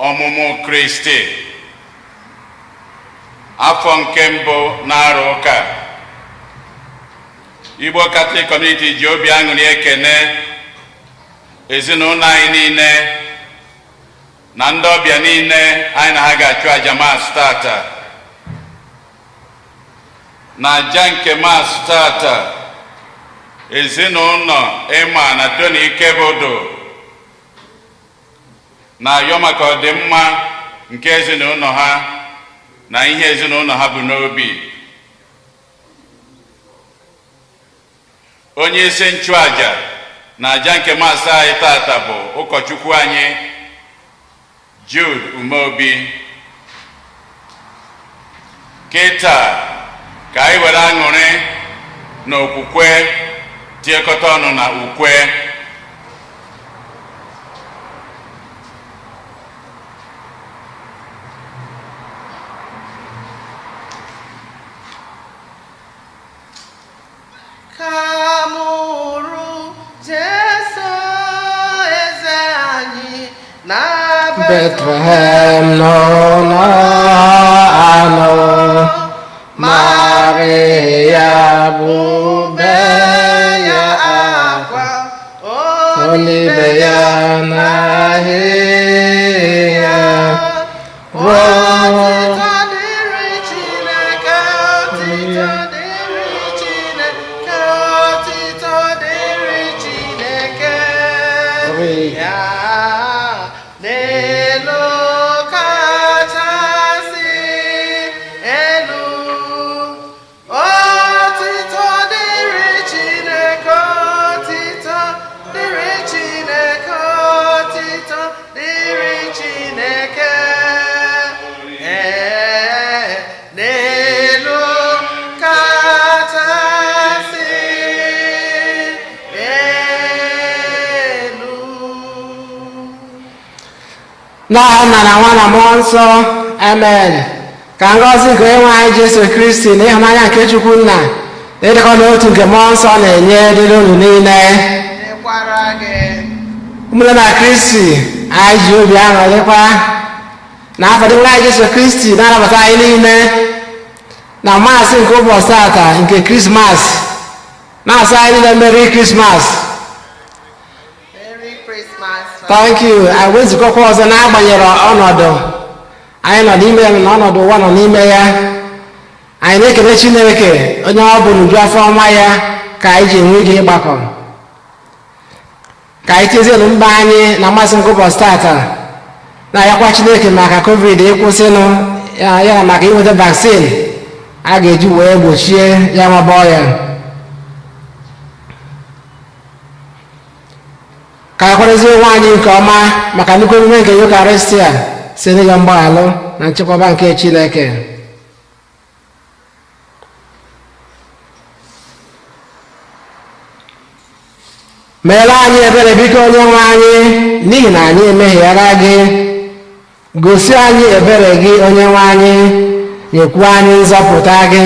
Ọmụmụ Kristi, afọ nke mbụ na-arụ ụka. Igbo Catholic Community ji obi aṅụrị ekene ezinụlọ anyị niile na ndị ọbịa niile anyị na ha ga-achụ aja Mass tata. Na aja nke Mass tata, ezinụlọ Emma na Tony Ikebodo na-ayọ maka ọdịmma nke ezinụlọ ha na ihe ezinụlọ ha bụ n'obi. Onye isi nchụaja na aja nke Mass anyị tata bụ ụkọchukwu anyị Jude Umeobi. Kịta ka anyị were aṅụrị na okwukwe tiekọta ọnụ na ukwe. Ka mụrụ Jesu eze anyị na Bethlehem nọ n'anọ, Maria bụ be ya akwa, olibe ya n'ahịhịa. Otito dịrị Chineke, otito dịrị Chineke, otito dịrị Chineke. Ya n'elu kachasị elu. Otito dịrị Chineke, otito dịrị Chineke, otito dịrị Chineke. Ee, n'elu kachasị elu. N'aha Nna na Nwa na Mmụọ Nsọ, amen. Ka ngọzi nke Onyenwe anyị Jesu Kristi na ịhụnanya nke Chukwu Nna na ịdịkọ n'otu nke Mmụọ Nsọ na-enye dịrị unu niile. Dịkwara gị. Ụmụnne na Kristi, anyị ji obi aṅụrịkwa na afọ dị anyị Jesu Kristi na-anabata anyị niile na Mass nke ụbọchị tata nke Krismas, na-asị anyị niile Merry Christmas. Merry Christmas. Thank you. Anyị wee zukọkwa ọzọ n'agbanyeghị ọnọdụ anyị nọ n'ime ya na ọnọdụ ụwa nọ n'ime ya. Anyị na-ekele Chineke onye ọ bụ n'uju afọ ọma ya ka anyị ji enwe ike ịgbakọ. Ka anyị tizienụ mba anyị na mmasị nke ụbọchị tata, na-ayakwa Chineke maka COVID ịkwụsịnụ ya, ya na maka inweta vaccine a ga-eji wee gbochie ya nwaba ọya. Ka anyị kwadozie onwe anyị nke ọma maka nnukwu emume nke Eucharistia si n'ịyọ mgbaghalụ na nchekwaba nke Chineke. Meere anyị ebere biko, onye nwe anyị, n'ihi na anyị emehiere gị. Gosi anyị ebere gị, onye nwe anyị, nyekwu anyị nzọpụta gị.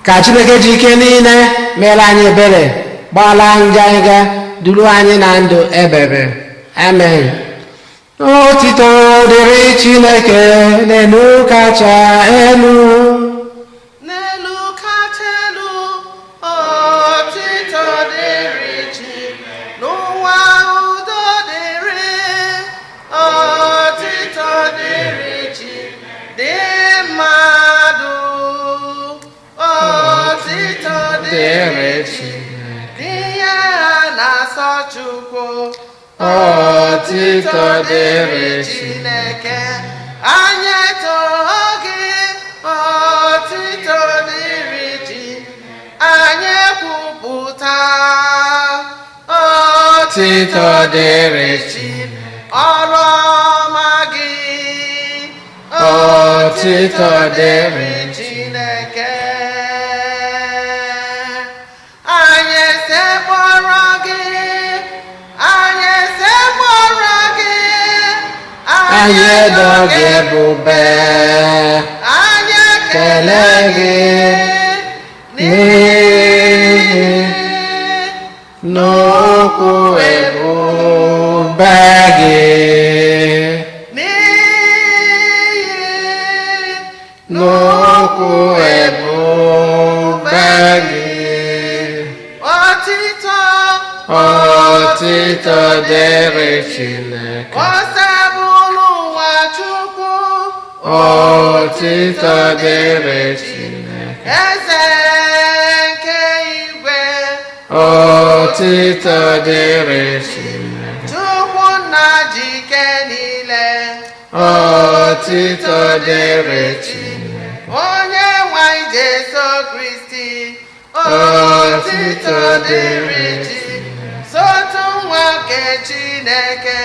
Ka Chineke ji ike niile meere anyị ebere, gbaala njọ anyị ga duru anyị na ndụ ebebe. Amen. Otito dịrị Chineke n'elu kacha elu. N'elu kacha elu, otito dịrị Chi. N'ụwa udo dịrị, otito dịrị Chi. Dị mmadụ, otito dịrị Chi. Dị ihe ha na-asọ Chukwu, Otito dịrị Chineke. Anyị etoo gị, otito dịrị Chi. Anyị ekwupụta Otito dịrị Chi. Ọrụ ọma gị, Otito dịrị Chineke. Anyị esekpọrọ gị, anyị esekpọrọ gị, Anyị edo gị ebube, anyị kele gị n'ihi n'okwu ebube gị. N'ihi N'okwu ebube gị. Otito, Otito dịrị Chineke. Osebụlụ ụwa Chukwu. Otito dịrị Chineke. Eze nke igwe. Otito dịrị Chineke. Chukwu nna jike niile. Otito dịrị Chineke. Onye nwe anyị Jesu Kristi. Otito dịrị Chi. Sotu nwa nke Chineke.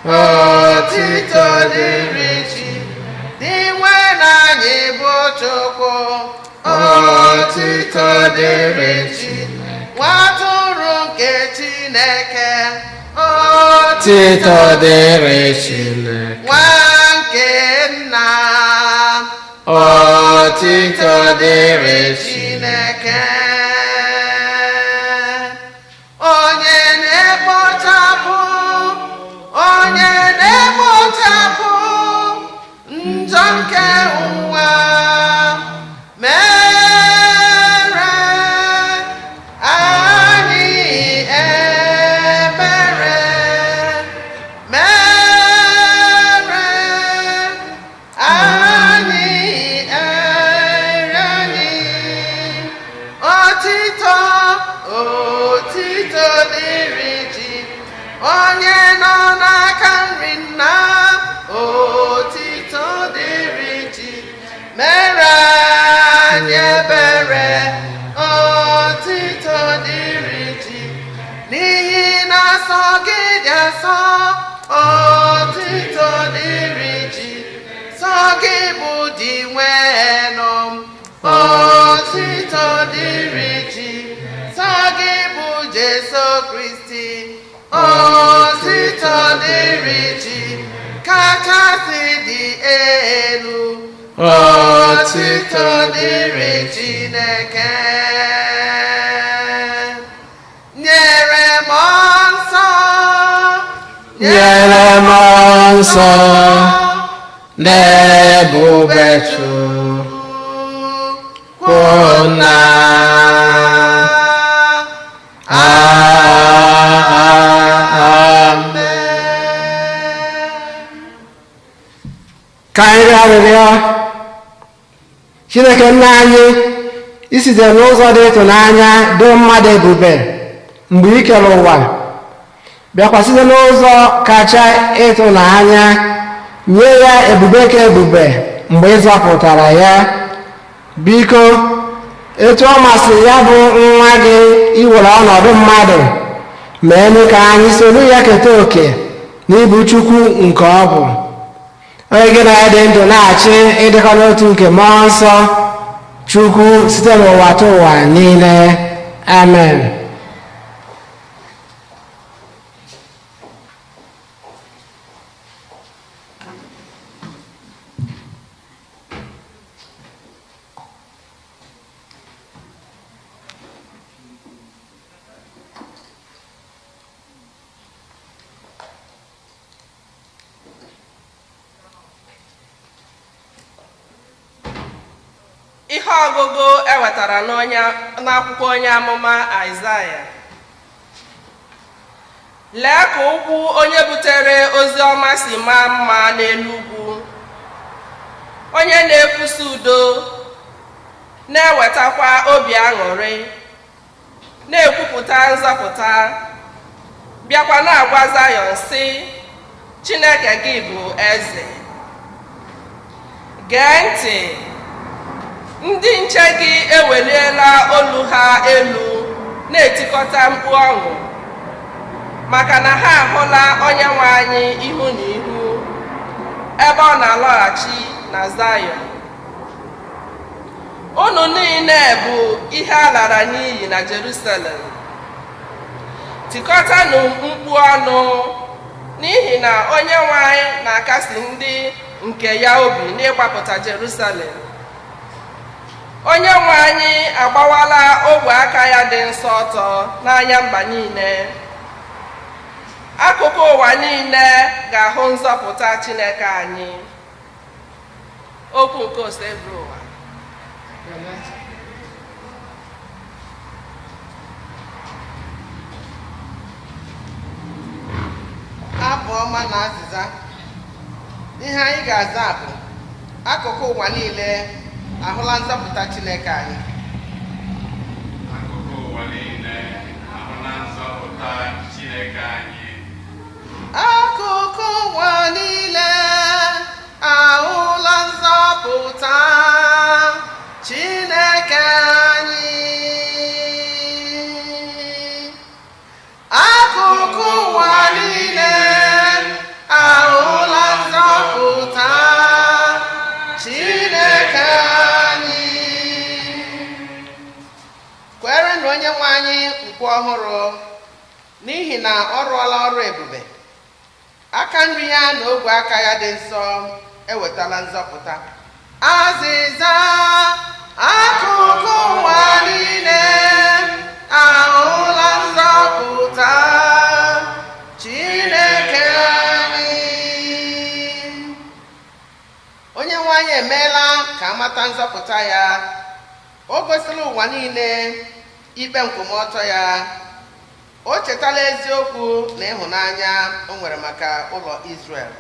Otito dịrị Chi. Dị nwe na anyị bụ Chukwu. Otito dịrị Chineke. Nwa atụrụ nke Chineke. Otito dịrị Chineke. Nwa nke nna. Otito dịrị Chineke. Chineke. Onye na-ekpochapụ, onye na-ekpochapụ njọ nke ụwa, mere anyị ebere, mere anyị anyị. Otito, otito dịrị Chi, onye nọ n'aka nri nna. Otito dịrị Chi, mere anyị ebere. Otito dịrị Chi, n'ihi na sọ gị dị asọ. Otito dịrị Chi, sọ gị bụ dị nwenụ. Otito dịrị Chi, sọ gị bụ Jesu Kristi. Otito dịrị Chi, kachasị dị elu. Otito dịrị Chineke. Nyere m nsọ. Nyere m nsọ n'ebube Chukwu nna. Amen. Ka anyị rịọ arịrịọ. Chineke nna anyị, isite n'ụzọ dị ịtụnanya doo mmadụ ebube mgbe ị kere ụwa, bịakwa site n'ụzọ kacha ịtụnanya nye ya ebube ka ebube mgbe ị zọpụtara ya. Biko, etu ọ masịrị ya bụ nwa gị iwere ọnọdụ mmadụ, meenụ ka anyị soro ya keta oke n'ịbụ Chukwu nke ọ bụ, onye gị na ya dị ndụ na-achị ịdịkọ n'otu nke mmụọ nsọ Chukwu site n'ụwa ta ụwa niile. Amen. Ihe ọgụgụ ewetara n'akwụkwọ onye amụma Aịzaya. Lee ka ụkwụ onye butere ozi ọma si maa mma n'elu ugwu, onye na-ekwusa udo, na-ewetakwa obi aṅụrị, na-ekwupụta nzọpụta, bịakwa na-agwa Zayọn sị, "Chineke gị bụ eze." Gee ntị, ndị nche gị eweliela olu ha elu na-etikọta mkpu ọṅụ, maka na ha ahụla onye nwe anyị ihu na ihu ebe ọ na-alọghachi na Zayọn. Unu niile bụ ihe a lara n'iyi na Jerusalem, tikọtanụ mkpu ọnụ, n'ihi na onye nwe anyị na-akasi ndị nke ya obi n'ịgbapụta Jerusalem. Onye nwe anyị agbawala ogwe aka ya dị nsọ ọtọ n'anya mba niile. Akụkụ ụwa niile ga-ahụ nzọpụta Chineke anyị. Okwu nke Osebụrụwa. Abụ ọma na azịza. Ihe anyị ga-aza bụ: akụkụ ụwa niile ahụla nzọpụta Chineke anyị. Akụkụ ụwa niile ahụla nzọpụta Chineke anyị. Akụkụ ụwa niile ahụla nzọpụta Chineke anyị. Akụkụ ụwa niile ahụla nzọpụta Chineke anyị. Kwere na onye nwe anyị ukwe ọhụrụ, n'ihi na ọ rụọla ọrụ ebube. Aka nri ya na ogwe aka ya dị nsọ ewetala nzọpụta. Azịza. Akụkụ ụwa niile ahụla nzọpụta Chineke anyị. Onye nwe anyị emeela ka amata nzọpụta ya. O gosila ụwa niile ikpe nkwụmọtọ ya. O chetala eziokwu na ịhụnanya o nwere maka ụlọ Izrel.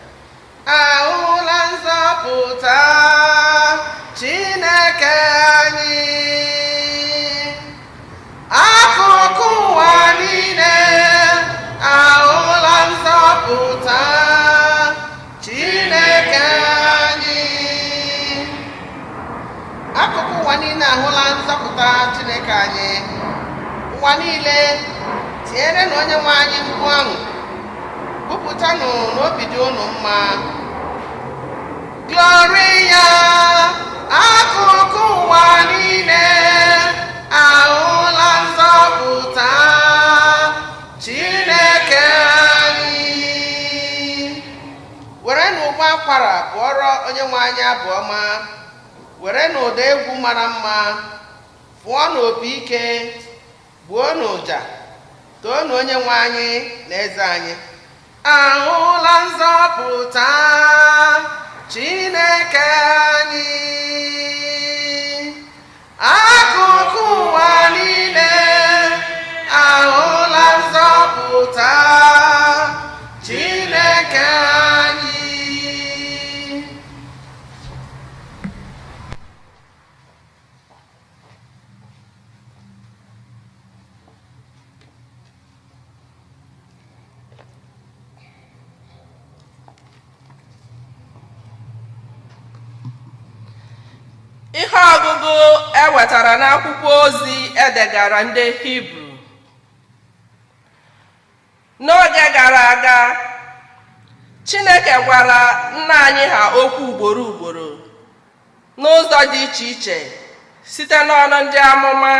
Ahụla nzọpụta Chineke anyị. Akụkụ ụwa niile ahụla nzọpụta Chineke anyị. Akụkụ ụwa niile ahụla nzọpụta Chineke anyị. Ụwa niile, tinyere na onye nwe anyị mkpu ọṅụ. Kwupụtanụ na obi dị unu mma. Gloria. Akụkụ ụwa niile ahụla nzọpụta Chineke anyị. Were n'ụgbọ akwara bụọrọ onye nwe anyị abụ ọma. Were n'ụda egwu mara mma fụọ n'opi ike, gbuo n'ụja, toonu onye nwe anyị na eze anyị. Ahụla nzọpụta Chineke anyị. Akụkụ ụwa niile ahụla nzọpụta Chineke anyị. Ihe ọgụgụ e wetara n'akwụkwọ ozi edegara ndị Hibru. N'oge gara aga, Chineke gwara nna anyị ha okwu ugboro ugboro n'ụzọ dị iche iche site n'ọnụ ndị amụma.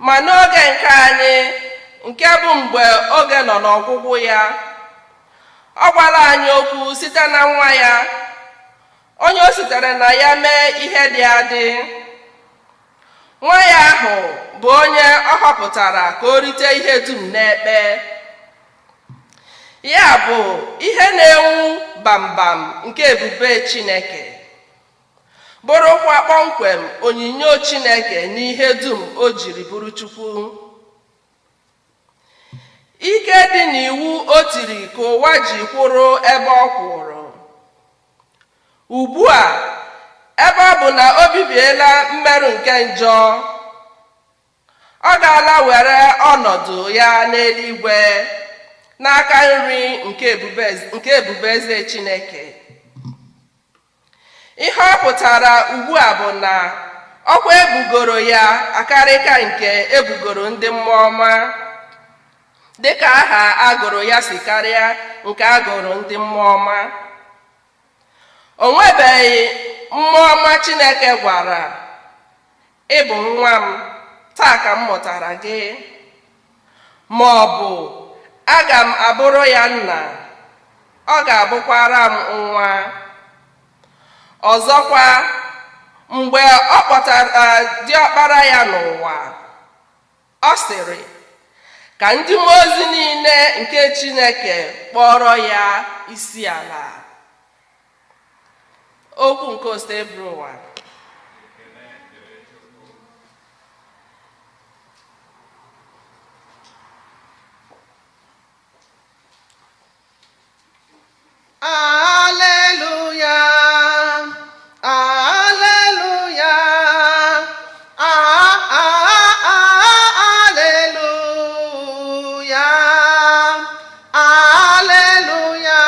Ma n'oge nke anyị, nke bụ mgbe oge nọ n'ọgwụgwụ ya, ọ gwara anyị okwu site na nwa ya, onye o sitere na ya mee ihe dị adị. Nwa ya ahụ bụ onye ọ họpụtara ka o rite ihe dum n'ekpe. Ya bụ ihe na-enwu bambam nke ebube Chineke, bụrụkwa kpọmkwem onyinyo Chineke n'ihe dum o jiri bụrụ Chukwu. Ike dị n'iwu o tiri ka ụwa ji kwụrụ ebe ọ kwụrụ. Ugbu a, ebe ọ bụ na o bibiela mmerụ nke njọ, ọ gaala were ọnọdụ ya n'eluigwe n'aka nri nke ebube eze Chineke. Ihe ọ pụtara ugbu a bụ na ọkwa ebugoro ya akarịka nke ebugoro ndị mmụọ ọma, dịka aha agụrụ ya si karịa nke agụrụ ndị mmụọ ọma. O nwebeghị mmụọ ọma Chineke gwara, "Ị bụ nwa m, taa ka m mụtara gị," ma ọ bụ, "Aga m abụrụ ya nna, ọ ga-abụkwara m nwa." Ọzọkwa, mgbe ọ kpọtara diọkpara ya n'ụwa, ọ sịrị, "Ka ndị mmụọ ozi niile nke Chineke kpọrọ ya isi ala." Okwu nke Osebụrụwa. Alleluia, Alleluia, Alleluia, Alleluia,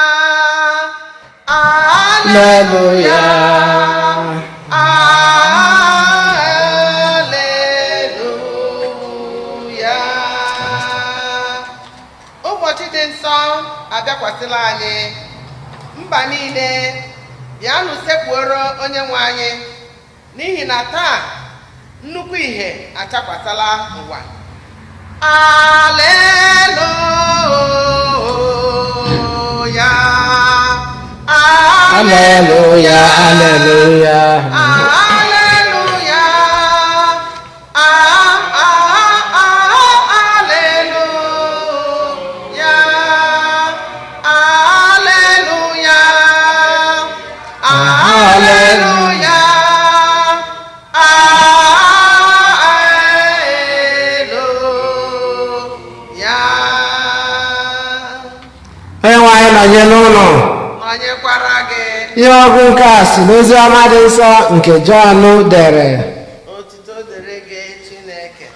Alleluia. Alleluia. Ụbọchị dị nsọ abịakwasịla anyị. Mba niile, bịanụ sekpuoro onye nwe anyị, n'ihi na taa nnukwu ìhè achakwasịla ụwa. Aleluya. Alleluia, Alleluia. Alleluia. Alleluia. Alleluia. Alleluia. Alleluia. Onye nwe anyị nọnye n'ụlọ. Nọnyekwara gị. Ihe ọgụ nke a si n'ozi ọma dị nsọ nke Jọn dere. Otuto dịrị gị, Chineke.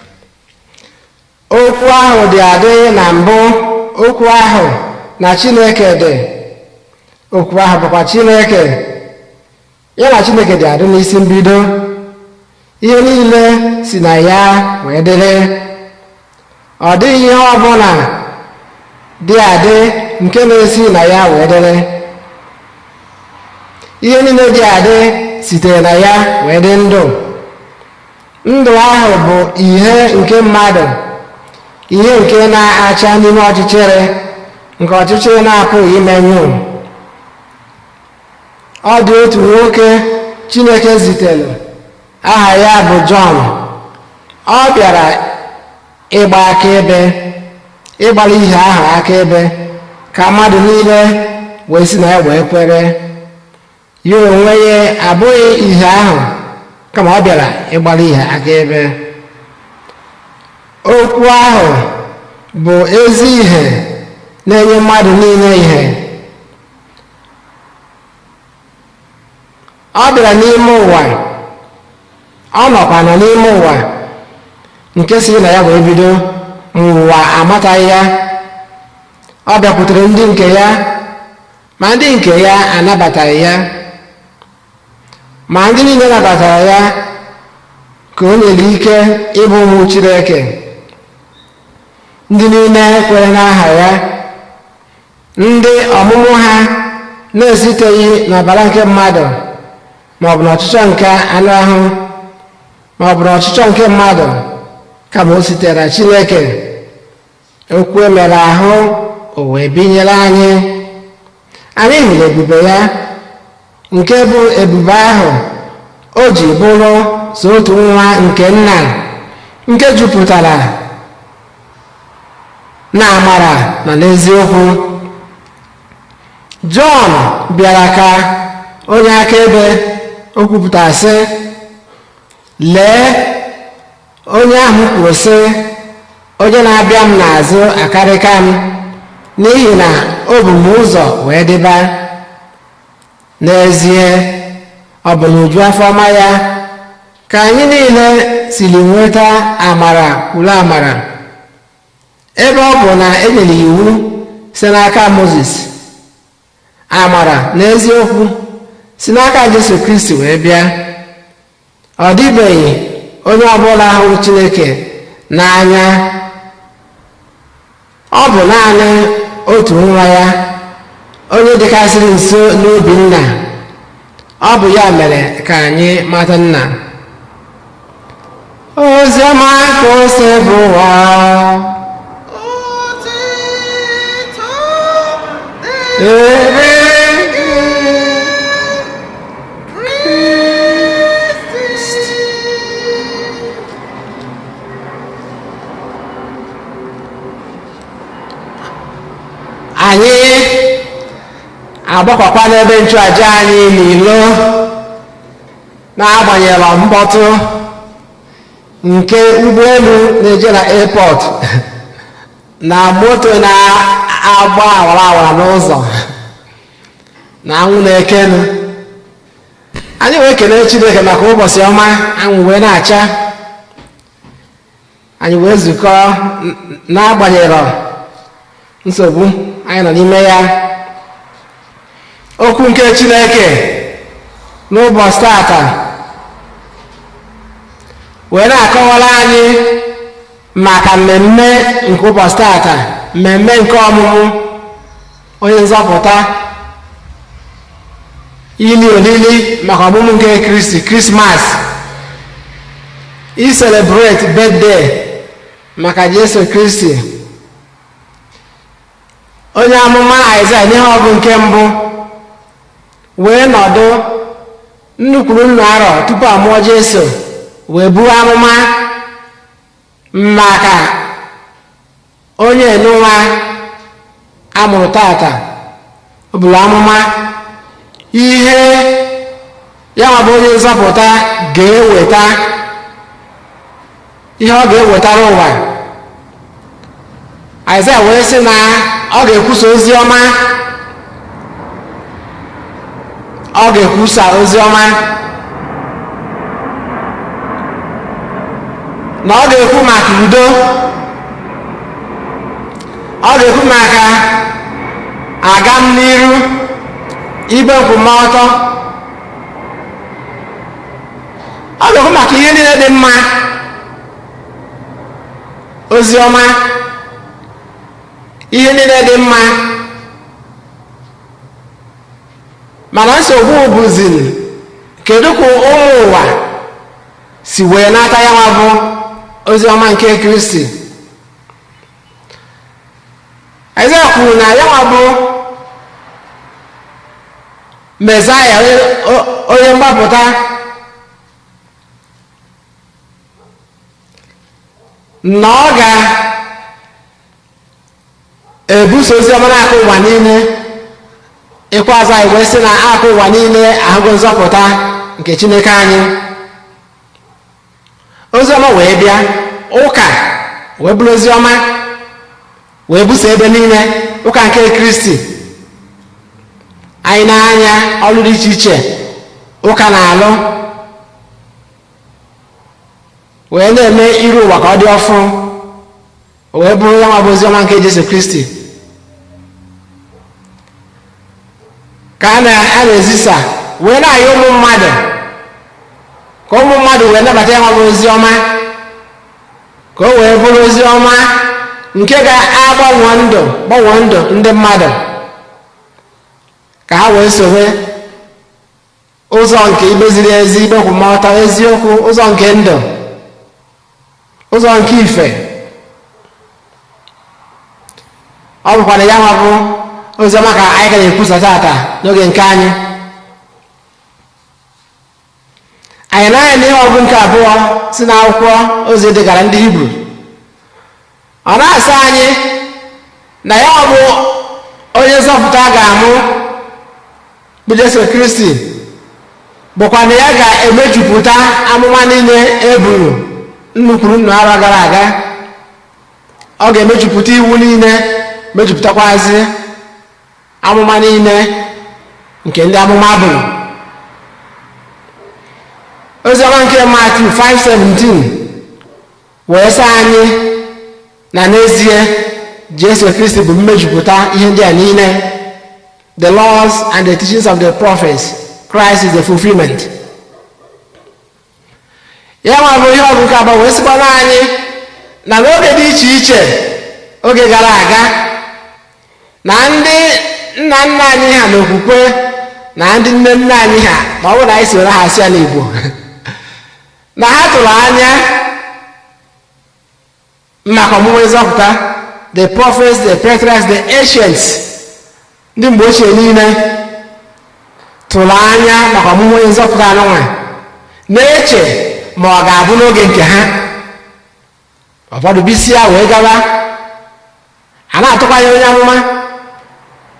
Okwu ahụ dị adị na mbụ, okwu ahụ na Chineke dị. Okwu ahụ bụkwa Chineke. Ya na Chineke dị adị n'isi mbido. Ihe niile si na ya wee dịrị. Ọ dịghị ihe ọbụla dị adị nke na-esi na ya wee dịrị. Ihe niile dị adị sitere na ya wee dị ndụ. Ndụ ahụ bụ ihe nke mmadụ, ihe nke na-acha n'ime ọchịchịrị, nke ọchịchịrị na-apụghị imenyụ. Ọ dị otu nwoke Chineke zitere, aha ya bụ Jọn. Ọ bịara ịgba akaebe, ịgbara ihe ahụ akaebe, ka mmadụ niile wee si na ya wee kwere. Ya onwe ya abụghị ihe ahụ, kama ọ bịara ịgbara ihe akaebe. Okwu ahụ bụ ezi ihe na-enye mmadụ niile ihe. Ọ bịara n'ime ụwa, ọ nọkwa nọ n'ime ụwa nke si na ya wee bido, ma ụwa amataghị ya. Ọ bịakwutere ndị nke ya, ma ndị nke ya anabataghị ya. Ma ndị niile nabatara ya ka o nyere ike ịbụ ụmụ Chineke, ndị niile kwere n'aha ya, ndị ọmụmụ ha na-esiteghị n'ọbara nke mmadụ, ma ọ bụ n'ọchịchọ nke anụ ahụ, ma ọ bụ n'ọchịchọ nke mmadụ, kama o sitere na Chineke. Okwu emere ahụ, o wee binyere anyị. Anyị hụrụ ebube ya, nke bụ ebube ahụ o ji bụrụ so otu nwa nke nna, nke jupụtara na amara na n'eziokwu. Jọn bịara ka onye akaebe. O kwupụtara sị, "Lee onye ahụ kwuru sị, onye na-abịa m n'azụ akarịka m, n'ihi na o bu m ụzọ wee dịba." N'ezie, ọ bụ n'uju afọ ọma ya ka anyị niile siri nweta amara kwuru amara. Ebe ọ bụ na e nyere iwu site n'aka Mozis, amara na eziokwu si n'aka Jesu Kristi wee bịa. Ọ dịbeghị onye ọbụla hụrụ Chineke n'anya. Ọ bụ naanị otu nwa ya, onye dịkarịsịrị nso n'obi nna. Ọ bụ ya mere ka anyị mata nna. Oziọma ka o si bụ ụwa. Otito Ebe dịrị Kristi. Anyị agba. Agbakọkwa n'ebe nchụaja anyị n'ilo, na-agbanyeghị mkpọtụ nke ụgbọelu na-eje na airport na moto na-agba awara awara n'ụzọ na anwụ na-ekenu. Anyị wee kelee Chineke maka ụbọchị ọma anwụ wee na-acha, anyị wee zukọ n'agbanyeghị nsogbu anyị nọ n'ime ya. Okwu nke Chineke n'ụbọchị tata wee na-akọwara anyị maka mmemme nke ụbọchị tata, mmemme nke ọmụmụ onye nzọpụta, ili olili maka ọmụmụ nke Kristi, Krismas, i celebrate birthday maka Jesu Kristi. Onye amụma Aịzaya n'ihe ọgụ nke mbụ wee nọdụ nnukwuru nnu arọ tupu amụọ Jesu wee buo amụma maka onye nụnwa amụrụ tata. O buru amụma ihe ya nwa bụ onye nzọpụta ga-eweta, ihe ọ ga-ewetara ụwa. Aịzaya wee sị na ọ ga-ekwusa ozi ọma, ọ ga-ekwusa ozi ọma, na ọ ga-ekwu maka udo, ọ ga-ekwu maka agam n'iru, ibe nkwụmọtọ, ọ ga-ekwu maka ihe niile dị mma, ozi ọma, ihe niile dị mma. Mana nsogbu bụzi kedu ka ụmụ ụwa si wee nata ya nwa bụ ozi ọma nke Kristi. Aịzaya kwuru na ya nwa bụ Mezaya, onye mgbapụta, na ọ ga-ebuso ozi ọma n'aka ụwa niile. Ikpeazụ anyị wee sị na aka ụwa niile ahụgo nzọpụta nke Chineke anyị. Ozi ọma wee bịa, ụka wee bụrụ ozi ọma wee buso ebe niile, ụka nke Kristi. Anyị na-anya ọrụ dị iche iche ụka na-alụ wee na-eme iru ụwa ka ọ dị ọfụ, wee bụrụ ya nwa bụ ozi ọma nke Jesu Kristi ka a na-ezisa wee na-ayọ ụmụ mmadụ ka ụmụ mmadụ wee nabata ya nwa bụ ozi ọma, ka o wee bụrụ ozi ọma nke ga-agbanwe ndụ, gbanwee ndụ ndị mmadụ, ka ha wee sowe ụzọ nke ikpe ziri ezi, ikpe nkwụmọtọ, eziokwu, ụzọ nke ndụ, ụzọ nke ife. Ọ bụkwa na ya nwa bụ ozi ọma ka anyị ga na-ekwusa tata n'oge nke anyị. Anyị na-anya n'ihe ọgụ nke abụọ si n'akwụkwọ ozi degara ndị Hibru. Ọ na-asị anyị na ya bụ onye nzọpụta ga-amụ bụ Jesu Kristi, bụkwa na ya ga-emejupụta amụma niile e buru nnukwuru nnu arọ gara aga. Ọ ga-emejupụta iwu niile, mejupụtakwazi amụma niile nke ndị amụma buru. Oziọma nke Matiu 5:17 wee sị anyị na n'ezie Jesu Kristi bụ mmejupụta ihe ndị a niile. The laws and the teachings of the prophets, Christ is the fulfillment. Ya nwa bụ ihe ọgụ nke abụọ wee sịkwana anyị na n'oge dị iche iche oge gara aga na ndị nna nna anyị ha n'okwukwe na ndị nne nne anyị ha, ma ọ bụrụ na anyị soro ha asị ya n'Igbo, na ha tụrụ anya maka ọmụmụ nzọpụta. The prophets, the patriarchs, the ancients, ndị mgbe ochie niile tụrụ anya maka ọmụmụ nzọpụta anụnwa, na-eche ma ọ ga-abụ n'oge nke ha. Ụfọdụ bisia wee gaba, a na-atụkwa ya onye amụma.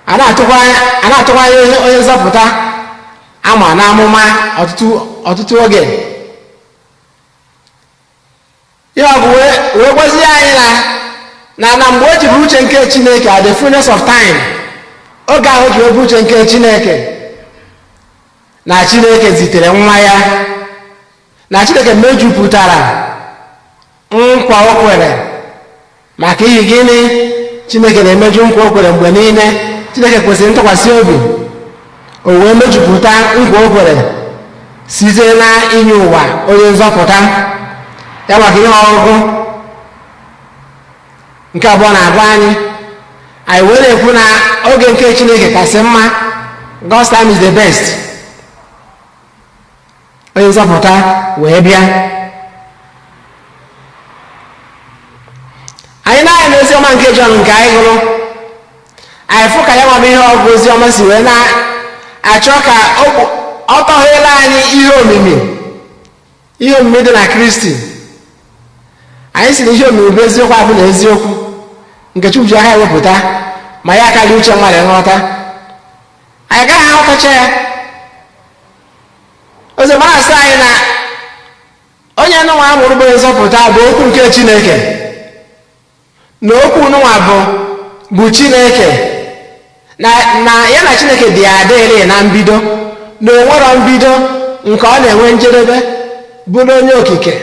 A na-atụkwa anya onye nzọpụta ama na amụma ọtụtụ ọtụtụ oge. Ihe ọgụ wee gwazie anyị na mgbe o ji bụ uche nke Chineke, at the fullness of time, oge ahụ ji bụ uche nke Chineke, na Chineke zitere nwa ya, na Chineke mejupụtara nkwa o kwere. Maka ihi gịnị? Chineke na-emeju nkwa o kwere mgbe niile. Chineke kwesịrị ntụkwasị obi. O wee mejupụta nkwa o kwere site na inye ụwa onye nzọpụta ya. Maka ihe ọgụgụ nke abụọ na-agwa anyị, anyị wee na-ekwu na oge nke Chineke kasị mma. God's time is the best. Onye nzọpụta wee bịa. Anyị na-anya n'oziọma nke Jọn nke anyị gụrụ, anyị fụ ka ya nwa bụ ihe ọgụ oziọma si wee na-achọ ka ọ tọghela anyị ihe omimi, ihe omimi dị na Kristi. Anyị si na ihe omimi bụ eziokwu abụ na eziokwu nke Chukwu ji aka ewepụta, ma ya akarị uche mmadụ nghọta. Anyị agaghị aghọtacha ya. Oziọma na-asị anyị na onye nụnwa amụrụ bụ nzọpụta bụ okwu nke Chineke, na okwu nụnwa bụ Chineke, na ya na Chineke dị adịrị na mbido, na onwero mbido nke ọ na-enwe njedebe, bụrụ onye okike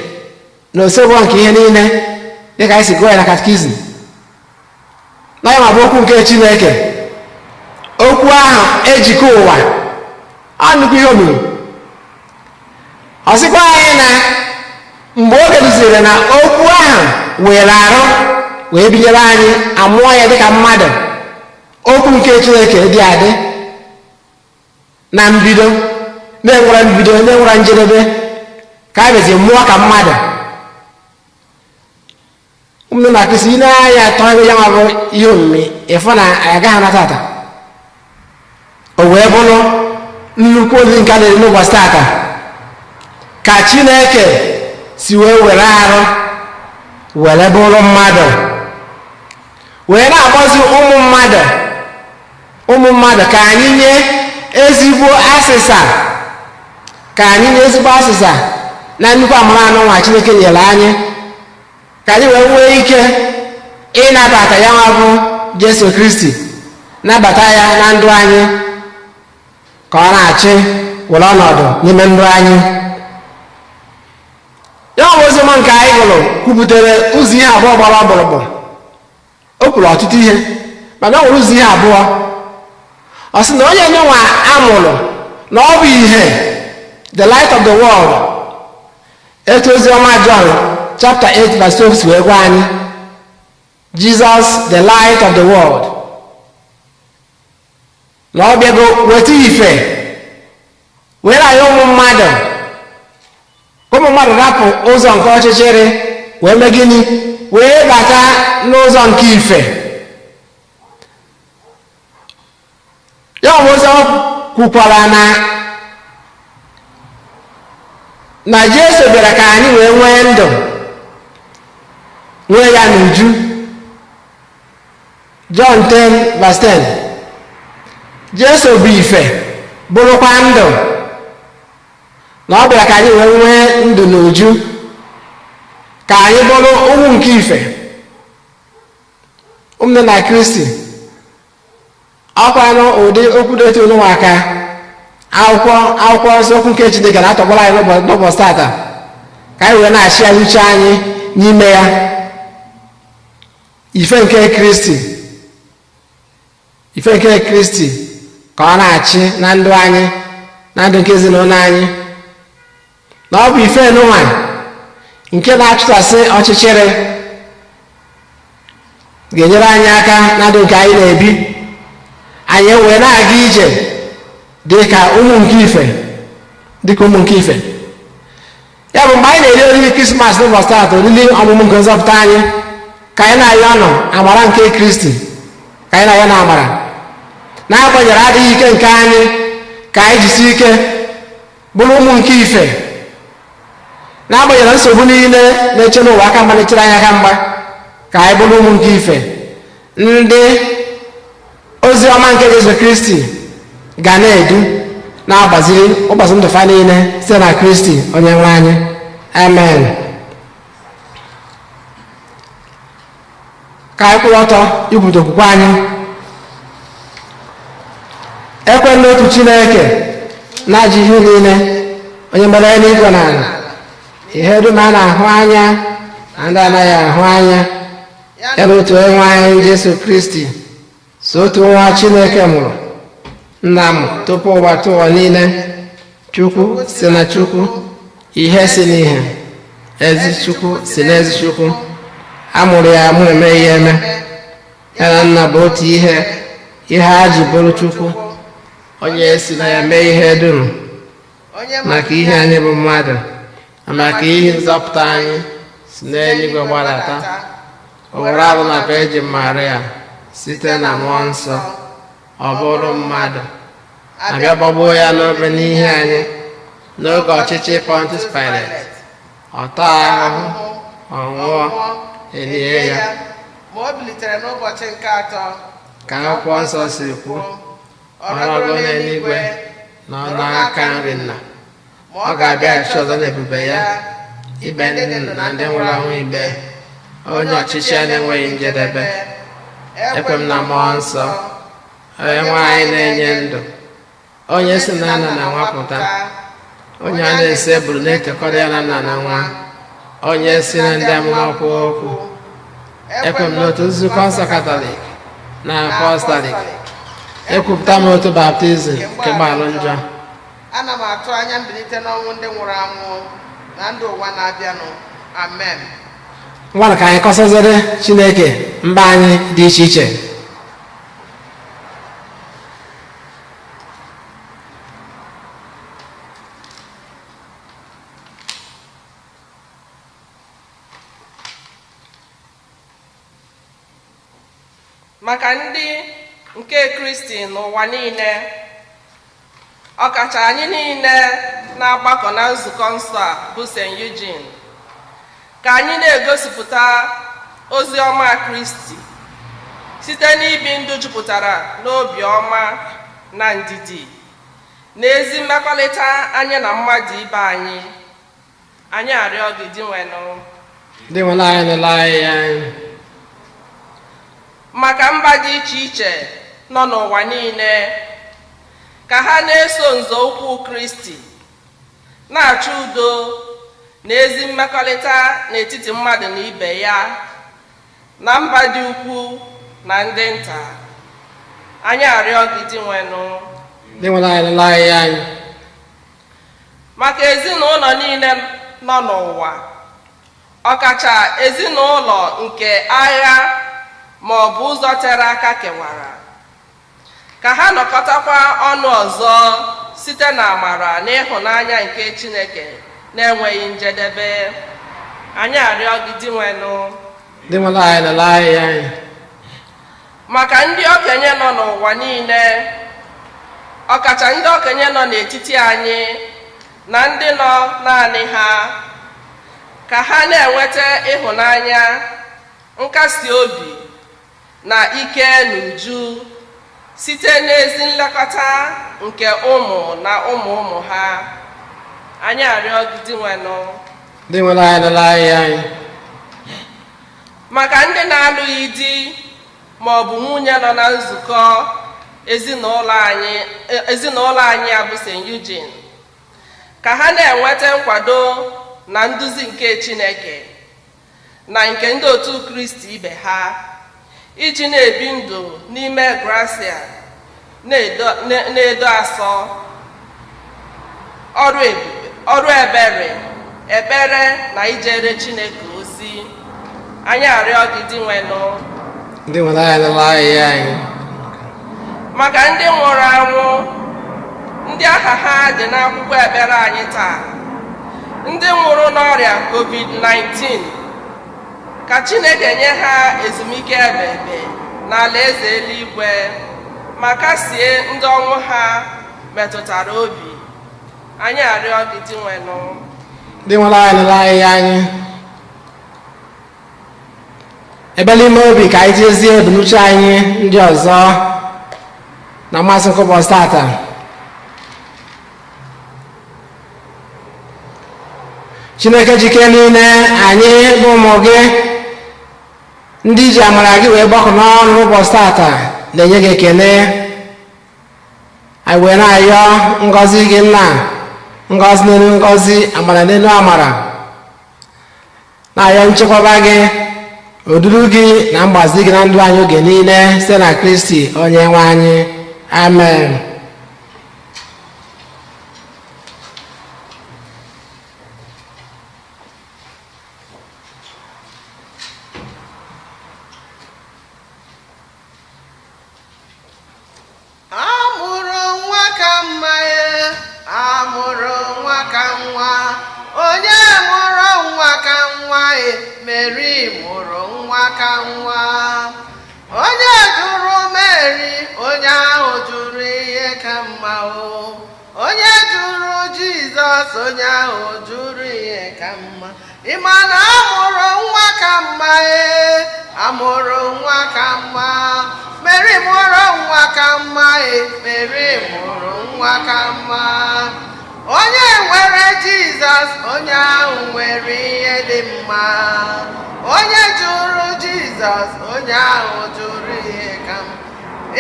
na osebụ nke ihe niile, dịka anyị si gụọ ya na katikizim. Na ya ma bụ okwu nke Chineke, okwu ahụ ejikọ ụwa. Ọ nnukwu ihe omimi. Ọ sịkwa anyị na mgbe oge rụziri na okwu ahụ were arụ wee binyere anyị, amụọ ya dịka mmadụ. Okwu nke Chineke dị adị na mbido, na-enwere mbido, na-enwere njedebe, ka a bịazi mụọ ka mmadụ. Ụmụnne na Kristi, ị na-anya atọ ebe ya nwa bụ ihe omimi, ịfụ na anyị agaghị ana tata. O wee bụrụ nnukwu ozi nke a na-eri n'ụbọchị tata, ka Chineke si wee were arụ were bụrụ mmadụ, wee na-akpọzi ụmụ mmadụ, ụmụ mmadụ, ka anyị nye ezigbo asịsa, ka anyị nye ezigbo asịsa na nnukwu amara anụ nwa Chineke nyere anyị, ka anyị wee nwee ike ịnabata ya nwa bụ Jesu Kristi, nabata ya na ndụ anyị, ka ọ na-achị were ọnọdụ n'ime ndụ anyị. Ya bụ oziọma nke anyị gụrụ kwupụtara ụzọ ihe abụọ gbara ọkpụrụkpụ. O kwuru ọtụtụ ihe, mana o nwere ụzọ ihe abụọ. Ọ sị na onye nyenwa amụrụ na ọ bụ ihe, the light of the world. Etu oziọma John chapter 8 verse 12 si wee gwa anyị, Jesus the light of the world, na ọ bịago weta ife were anyị ụmụ mmadụ, ka ụmụ mmadụ rapụ ụzọ nke ọchịchịrị wee mee gịnị? Wee bata n'ụzọ nke ife. Ya bụ ụzọ kwukwara na Jesu bịara ka anyị wee nwee ndụ, nwee ya n'uju. John 10 verse 10. Jesu bụ ife bụrụkwa ndụ, na ọ bịara ka anyị wee nwee ndụ n'uju, ka anyị bụrụ ụmụ nke ife. Ụmụnne na Kristi, ọkwanụ ụdị okwu dị otu n'ụwa ka akwụkwọ nsọ okwu nke Chineke na-atọgbọrọ anyị n'ụbọchị tata, ka anyị wee na-achị anyị uche anyị n'ime ya. Ife nke Kristi, ife nke Kristi ka ọ na-achị na ndụ anyị, na ndụ nke ezinụlọ anyị. Na ọ bụ ife nụnwa nke na-achụsasị ọchịchịrị ga-enyere anyị aka na ndụ nke anyị na-ebi. Anyị wee na-aga ije dị ka ụmụ nke ife, dị ka ụmụ nke ife. Ya bụ mgbe anyị na-eri oriri Krismas n'ụbọchị taata, oriri ọmụmụ nke nzọpụta anyị, ka anyị na-ayọ ọnụ amara nke Kristi, ka anyị na-ayọ na amara, n'agbanyeghị adịghị ike nke anyị, ka anyị jisi ike bụrụ ụmụ nke ife, n'agbanyeghị nsogbu niile na-eche n'ụwa aka mgba, na-echere anyị aka mgba, ka anyị bụrụ ụmụ nke ife, ndị o ozi ọma nke Jesu Kristi ga na-edu na-agbaziri ụbọchị ndụ fa niile site na Kristi onye nwe anyị. Amen. Ka anyị kwụrụ ọtọ ikwupụta okwukwe anyị. Ekwe n'otu Chineke na-ajụ ihe niile, onye mere eluigwe na ala, ihe dum a na-ahụ anya na ndị anaghị ahụ anya, ya na otu onye nwe anyị Jesu Kristi, so otu nwa Chineke mụrụ, nna m tupu ụwa tụ ụwa niile, Chukwu si na Chukwu, ihe si n'ihe, ezi Chukwu si n'ezi Chukwu, a mụrụ ya amụ, emeghị ya eme, ya na nna bụ otu ihe, ihe a ji bụrụ Chukwu, onye si na ya mee ihe dum, maka ihe anyị bụ mmadụ na maka ihe nzọpụta anyị si n'eluigwe gbadata, o were arụ na Virgin Maria site na mmụọ nsọ, ọ bụrụ mmadụ, abịa gbagbuo ya n'obe n'ihe anyị n'oge ọchịchị Pontius Pilate, ọ taa ahụhụ, ọ nwụọ, elie ya, ma o bilitere n'ụbọchị nke atọ, ka akwụkwọ nsọ si kwu, ọ rọgo n'eluigwe na ọ n'aka nri nna, ọ ga-abịaghachi ọzọ n'ebube ya, ikpe ndị ndụ na ndị nwụrụ anwụ ikpe, onye ọchịchị ya na-enweghị njedebe. Ekwe m na mmụọ nsọ, onye nwe anyị na-enye ndụ, onye si na nna na nwa pụta, onye a na-ese buru na-ekekọrọ ya na nna na nwa, onye si na ndị amụma kwuo okwu. Ekwe m n'otu nzukọ nsọ Katọlik na Apọstọlik. Ekwupụta m otu baptizim nke mgbaghara njọ. Ana m atụ anya mbilite n'ọnwụ ndị nwụrụ anwụ na ndụ ụwa na-abịanụ. Amen. Ngwanụ, ka anyị kọsazere Chineke mba anyị dị iche iche. Maka ndị nke Kristi n'ụwa niile, ọkacha anyị niile na-agbakọ na nzukọ nsọ a bụ St. Eugene, ka anyị na-egosipụta ozi ọma Kristi site n'ibi ndụ jupụtara n'obi ọma na ndidi na ezi mmekọrịta anyị na mmadụ ibe anyị. Anyị arịọ gị, Dinwenụ. Dinwenụ anyị, nụrụ anyị anyị. Maka mba dị iche iche nọ n'ụwa niile, ka ha na-eso nzọụkwụ Kristi, na-achọ udo na ezi mmekọrịta n'etiti mmadụ na ibe ya, na mba dị ukwu na ndị nta. Anyị arịọ gị, Dinwenụ. Dinwenụ anyị, nụrụ anyị anyị. Maka ezinụlọ niile nọ n'ụwa, ọkacha ezinụlọ nke agha ma ọ bụ ụzọ tere aka kewara, ka ha nọkọtakwa ọnụ ọzọ site na amara na ịhụnanya nke Chineke na-enweghị njedebe. Anyị arịọ gị, Dinwenụ. Dinwenụ anyị, nụrụ anyị anyị. Maka ndị okenye nọ n'ụwa niile, ọkacha ndị okenye nọ n'etiti anyị na ndị nọ naanị ha, ka ha na-enweta ịhụnanya, nkasi obi na ike n'uju site n'ezi nlekọta nke ụmụ na ụmụ ụmụ ha. Anyị arịọ gị, Dinwenụ. Dinwenụ anyị, nụrụ anyị anyị. Maka ndị na-alụghị di ma ọ bụ nwunye nọ na nzukọ ezinụlọ anyị a bụ St. Eugene, ka ha na-enweta nkwado na nduzi nke Chineke na nke ndị otu Kristi ibe ha, iji na-ebi ndụ n'ime grasia, na-edo asọ, ọrụ ebube, ọrụ ebere, ekpere na ijere Chineke ozi. Anyị arịọ gị, Dinwenụ. Dinwenụ anyị, nụrụ anyị anyị. Maka ndị nwụrụ anwụ, ndị aha ha dị n'akwụkwọ ekpere anyị taa, ndị nwụrụ n'ọrịa COVID-19, ka Chineke nye ha ezumike ebebe n'ala eze eluigwe, ma kasie ndị ọnwụ ha metụtara obi. Anyị arịọ gị, Dinwenụ. Dinwenụ anyị, nụrụ anyị anyị. Ebe n'ime obi ka anyị tinyezie ebumnuche anyị ndị ọzọ. Na Maasị nke ụbọchị tata, Chineke jike niile, anyị bụ ụmụ gị ndị ji amara gị wee gbakọ n'ọnụ n'ụbọchị tata na-enye gị ekele. Anyị wee na-ayọ ngọzi gị, nna, ngọzi n'elu ngọzi, amara n'elu amara, na-ayọ nchekwaba gị, oduru gị na mgbazi gị na ndụ anyị oge niile, site na Kristi onye nwe anyị. Amen. Amụrụ nwa ka mma e, amụrụ nwa ka nwa, onye mụrụ nwa ka nwa e, Meri mụrụ nwa ka nwa. Onye jụrụ Meri, onye ahụ jụrụ ihe ka mma o. Onye jụrụ Jizọs, onye ahụ jụrụ ihe ka mma. Ị ma na amụrụ nwa ka mma e, amụrụ nwa ka mma. Meri mụrụ nwa ka mma e, Meri mụrụ nwa ka mma. Onye nwere Jizọs, onye ahụ nwere ihe dị mma. Onye jụrụ Jizọs, onye ahụ jụrụ ihe ka mma.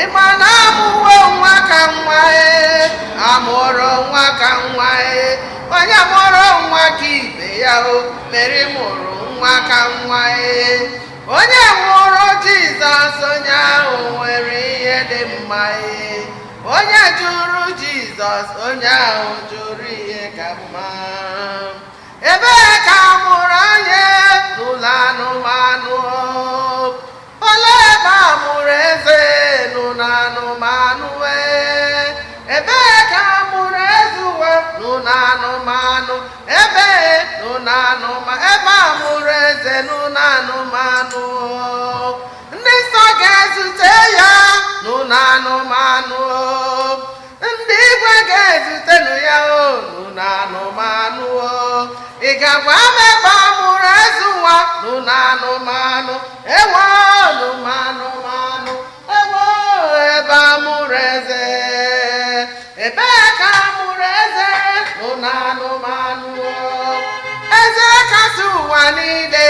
Ị ma na amụwo nwa ka nwa e, amụrụ nwa ka nwa e, onye mụrụ nwa ka ibe ya o, Meri mụrụ nwa ka nwa e. Onye mụrụ Jizọs, onye ahụ nwere ihe dị mma e. Onye jụrụ Jizọs, onye ahụ jụrụ ihe ka mma. Ebee ka a mụrụ anyị? N'ụlọ anụmanụ. Olee ebe a mụrụ eze? N'ụlọ anụmanụ ee. Ebee ka a mụrụ eze ụwa? N'ụlọ anụmanụ. Ebee? N'ụlọ anụmanụ. Ebe a mụrụ eze n'ụlọ anụmanụ. Ndị nsọ ga-ezute ya n'ụlọ anụmanụ. Ndị igwe ga-ezutenụ ya o n'ụlọ anụmanụ. Ị gakwa m ebe a mụrụ eze ụwa? N'ụlọ anụmanụ. Ewo, anụmanụ, ewo, ebe a mụrụ eze. Ebee ka a mụrụ eze? N'ụlọ anụmanụ. Eze kasị ụwa niile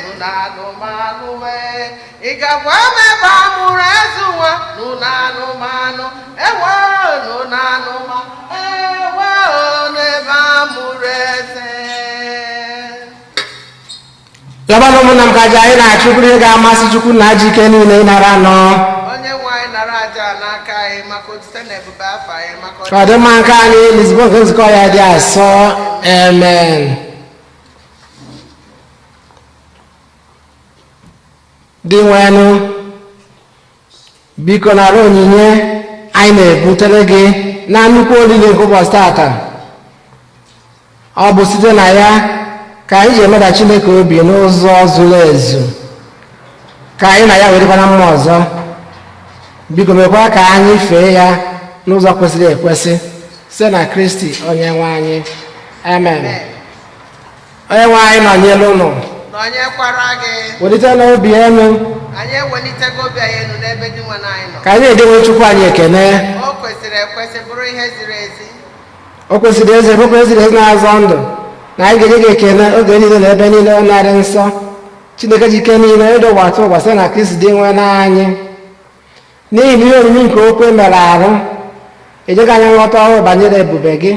n'ụlọ anụmanụ ee. Ị gakwa m ebe a mụrụ eze ụwa? N'ụlọ anụmanụ. Ewo, n'ụlọ anụmanụ, ewo, n'ebe a mụrụ eze. Yọbanụ ụmụnna m, ka aja anyị na-achụ bụrụ ihe ga-amasị Chukwu na ajọ ike niile ịnara anọ. Onye nwe anyị, nara aja a n'aka anyị maka otite na ebube afa anyị, maka Ka ọ dị mma nke anyị n'izugbo nke nzukọ ya dị asọ. Amen. Dị nwenụ, biko nara onyinye anyị na-ebutere gị na nnukwu oriri nke ụbọchị tata. Ọ bụ site na ya ka anyị ji emeda Chineke obi n'ụzọ zuru ezu, ka anyị na ya werekwa na mma ọzọ. Biko mekwa ka anyị fee ya n'ụzọ kwesịrị ekwesị, site na Kristi onye nwe anyị. Amen. Onye nwe anyị nọnyere ụnụ. Nọnyekwara gị. Welite n'obi elu. Anyị ewelitego obi anyị elu n'ebe dị nwe anyị nọ. Ka anyị edewe Chukwu anyị ekene. O kwesịrị ekwesị, bụrụ ihe ziri ezi. O kwesịrị eze bụkwa eziri ezi na-azọ ndụ na anyị ga-enye gị ekele oge niile na ebe niile, ọ narị nsọ, Chineke ji ike niile ịdị ụwa atụ ụwa, site na Kristi dị nwe n'anyị. N'ihi na ihe omimi nke okwu mere arụ ejeghị anyị nghọta ọhụrụ banyere ebube gị,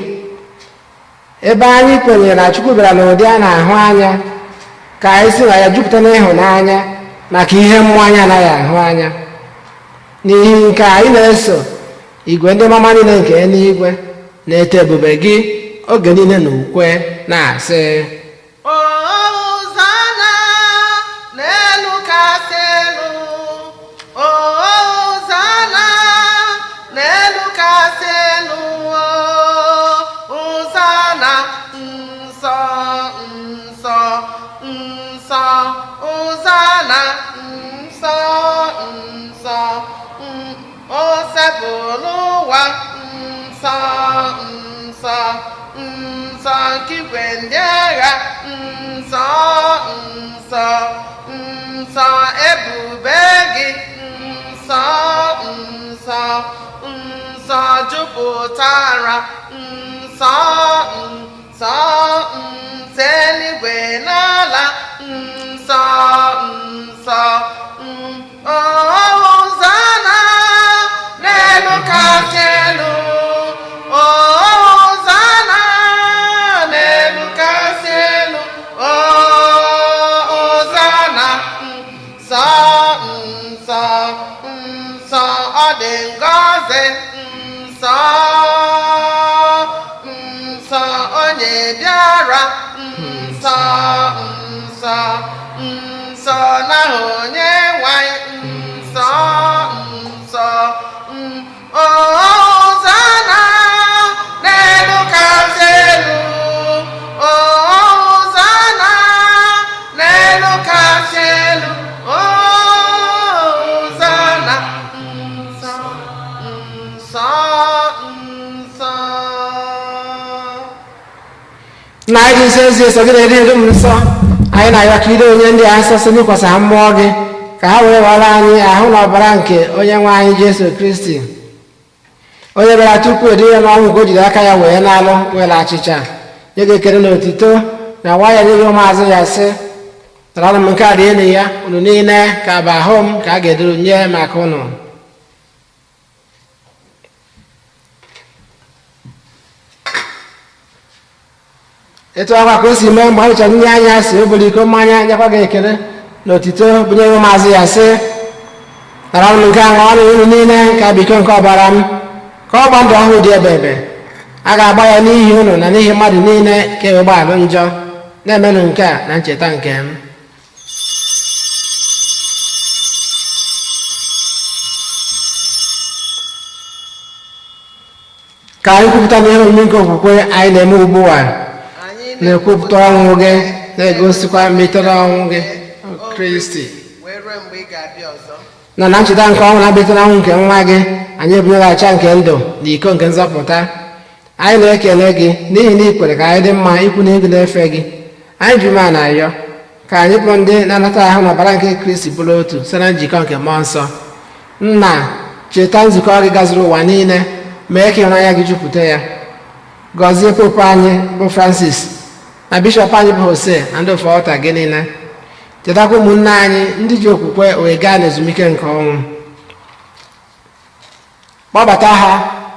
ebe anyị kwenyere na Chukwu bịara n'ụdị a na-ahụ anya, ka anyị si na ya jupụta n'ịhụnanya maka ihe mmụọ anyị anaghị ahụ anya. N'ihi nke anyị na-eso igwe ndị mama niile nke eluigwe na-eto ebube gị oge niile na ukwe na-asị: Hozana n'elu kasị elu, Hozana n'elu kasị elu, Hozana nsọ, nsọ, nsọ, Hozana nsọ, nsọ, Osebụlụwa nsọ, nsọ, nsọ, nke igwe ndị agha, nsọ, nsọ, nsọ, ebube gị nsọ, nsọ. Nsọ jupụtara, nsọ, nsọ, nsọ, eluigwe n'ala, nsọ, nsọ, Hosana n'elu kasị elu, Hosana n'elu kasị elu, Hosana, nsọ, nsọ, nsọ, ọ dị ngọzi, nsọ, nsọ, onye bịara, nsọ, nsọ, nsọ, n'aha onye nwanyị, nsọ, nsọ, Hosana n'elu kasị elu, Hosana n'elu kasị elu, Hosana, nsọ, nsọ, nsọ. Na anyị dị nsọ ezi eso gị na-eri elu m nsọ, anyị na-arịọ ka ide onye ndị a nsọ site n'ịkwasa ha mmụọ gị, ka ha wee ghọrọ anyị ahụ na ọbara nke onye nwe anyị Jesu Kristi, onye bịara tupu edi ya n'ọnwụ, ka o jiri aka ya wee na-alụ were achịcha nye gị ekele na otito na nwa ya nye gị ụmụazụ ya, sị: "Taranụ m nke a, rienụ ya unu niile, ka bụ ahụ m ka a ga-eduru nye maka unu." Etu akwa ka o si mee mgbe ha richara nri anya si, o buru iko mmanya, nyekwa gị ekele na otito, bunye ụmụazụ ya, sị: "Nara m nke a, ṅụọnụ unu niile, ka bụ iko nke ọbara m, ka ọ gba ndụ ọhụụ dị ebe ebe. A ga-agba ya n'ihi unu na n'ihi mmadụ niile ka e wee gbaghalụ njọ. Na-emenụ nke a na ncheta nke m." Ka anyị kwupụta n'ihe omimi nke okwukwe anyị na-eme ugbu a. Anyị Na-ekwupụta ọnwụ gị, na-egosikwa mmetụta ọnwụ gị, O Kristi, wee ruo mgbe ị ga-abịa ọzọ. Na na ncheta nke ọnwụ na-abịatara ọnwụ nke nwa gị, anyị ebunyeghachi nke ndụ na iko nke nzọpụta. Anyị na-ekele gị n'ihi na ị kwere ka anyị dị mma ikwu na ego na-efe gị. Anyị ji umeala na-ayọ ka anyị bụrụ ndị na-anata ahụ na ọbara nke Kristi bụrụ otu site na njikọ nke mmụọ nsọ. Nna, cheta nzukọ gị gazuru ụwa niile, mee ka ịhụnanya gị jupụta ya. Gọzie popu anyị bụ Francis, na bishọp anyị bụ Jose, na ndị ofe ọta gị niile. Chetakwa ụmụnne anyị ndị ji okwukwe wee gaa n'ezumike nke ọnwụ. Kpọbata ha